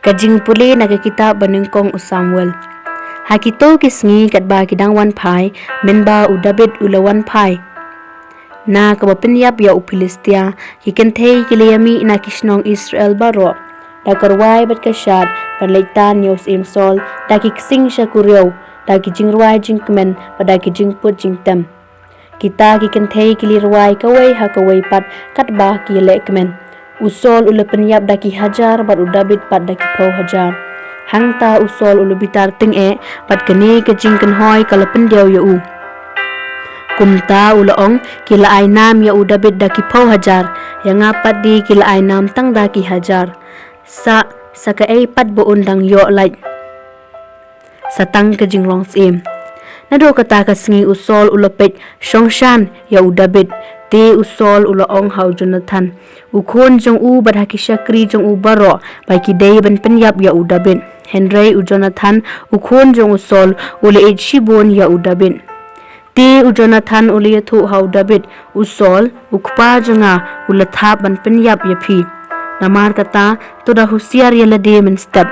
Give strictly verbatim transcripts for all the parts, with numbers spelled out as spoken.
Ka jingpule na ka kitab ba nyngkong u Samuel. Ha kito ki sngi katba ki dang wan phai, mynba u Dabid u la wan phai na kaba pynïap ïa u Philistia, ki kynthei ki la ïamih na ki shnong Israel baroh, da ka rwai bad ka shad, ban leit tan ïa u syiem Saul, da ki ksing sha kuriaw, da ki jingrwai jingkmen, bad da ki jingput jingtem. Kita ki kynthei ki la rwai kawei ha kawei pat katba ki ïaleh kmen. U Saul u la pynïap da ki hajar bad u Dabid pat da ki phew hajar. Hangta u Saul u la bitar tyngeh, bad kane ka jingkynhoi ka la pyndiaw ïa u. Kumta u la ong, ki la ai nam ïa u Dabid da ki phew hajar, ïa nga pat de ki la ai nam tang da ki hajar. Sa, sa kaei pat ba un dang ïoh lait sa tang ka jinglong syiem. Naduh kata ka sngi u Saul u la peit shongshan ïa u Dabid. Te u Saul u la ong ha u Jonathan, u khun jong u bad ha ki shakri jong u baroh, ba ki dei ban pynïap ïa u Dabid. Hynrei u Jonathan, u khun jong u Saul, u la ïeit shibun ïa u Dabid. Te u Jonathan u la ïathuh ha u Dabid, u Saul, u kpa jong nga, u la thap ban pynïap ïa phi. Namar kata, to da husiar ïa lade mynstep.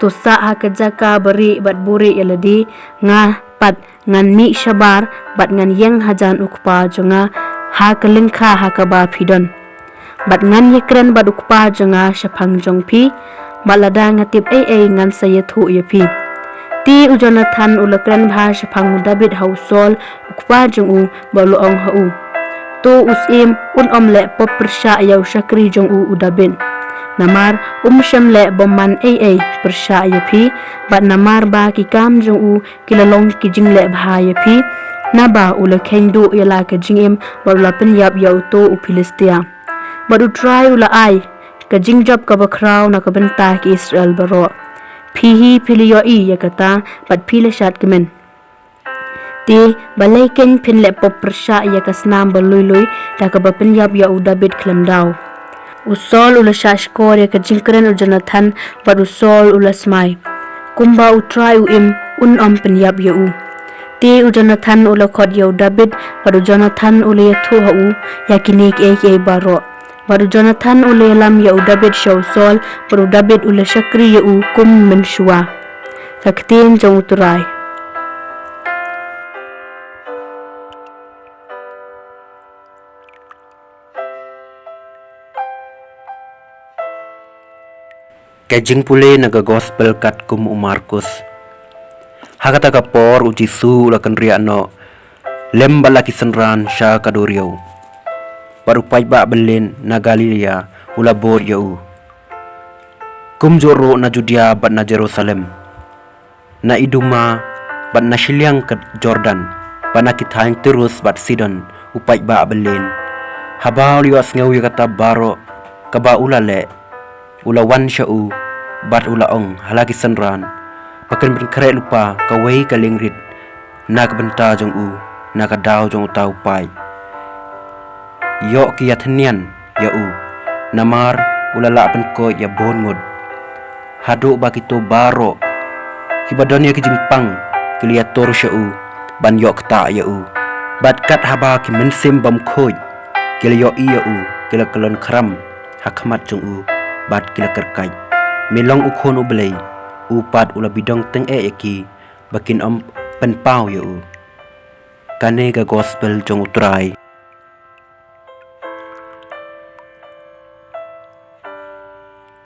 To sah ha ka jaka barieh bad burieh ïa lade, nga pat ngan mih shabar, bad ngan ïeng hajan u kpa jong nga, ha ka lyngkha ha kaba phi don. Bad ngan ïakren bad u kpa jong nga shaphang jong phi, bad lada nga tip ei ei ngan sa ïathuh ïa phi. Te u Jonathan u la kren bha shaphang u Dabid ha u Saul, u kpa jong u, bad u la ong ha u, to u syiem un ym leh pop pyrshah ïa u shakri jong u u Dabid. Namar um shym leh bymman ei ei pyrshah ïa phi, bad namar ba ki kam jong u ki la long ki jingleh bha ïa phi, naba u la kheiñ duh ïa la ka jingim, bad u la pynïap ïa uto u Philistia. Bad u Trai u la ai ka jingjop kaba khraw na ka bynta ki Israel baroh. Phi hi phi la ïohi ïa kata, bad phi la shad kmen. Te balei kein phin leh pop pyrshah ïa ka snam ba lui lui, da kaba pynïap ïa u Dabid khlem daw? U Saul u la shah shkor ïa ka jingkren u Jonathan, bad u Saul u la smai, kumba u Trai u im, un ym pynïap ïa u. Te u Jonathan u la khot ïa u Dabid, bad u Jonathan u la ïathuh ha u ïa kine kiei kiei baroh. Bad u Jonathan u la ïalam ïa u Dabid sha u Saul, bad u Dabid u la shakri ïa u kum mynshuwa. Ka ktien jong u Trai. Ka jingpule na ka gospel katkum u Markus. Ha kata ka por u Jisu u la kynriah noh lem bad la ki synran sha ka duriaw. Bad u paidbah byllien na Galilea u la bud ïa u. Kumjuh ruh na Judea bad na Jerusalem, na Iduma bad na shiliang ka Jordan, bad na ki thaiñ Tirus bad Sidon, u paidbah byllien. Haba u la ïohsngew ïa kata baroh kaba u la leh, u la wan sha u, bad u la ong ha la ki synran, ba kin pynkhreh lypa kawei ka liengrit na ka bynta jong u, na ka daw jong uta u paid. Ïoh ki ïathynnian ïa u, namar u la lah pynkoit ïa bun ngut. Haduh ba kito baroh kiba don ïa ki jingpang ki la ïatur sha u ban ïoh ktah ïa u. Bad kat haba ki mynsiem bymkhuid ki la ïohi ïa u, ki la kyllon khram ha khmat jong u, bad ki la kyrkhat, me long u Khun u Blei. U pat u la bidong tyngeh ïa ki ba kin ym pynpaw ïa u. Kane ka gospel jong u Trai.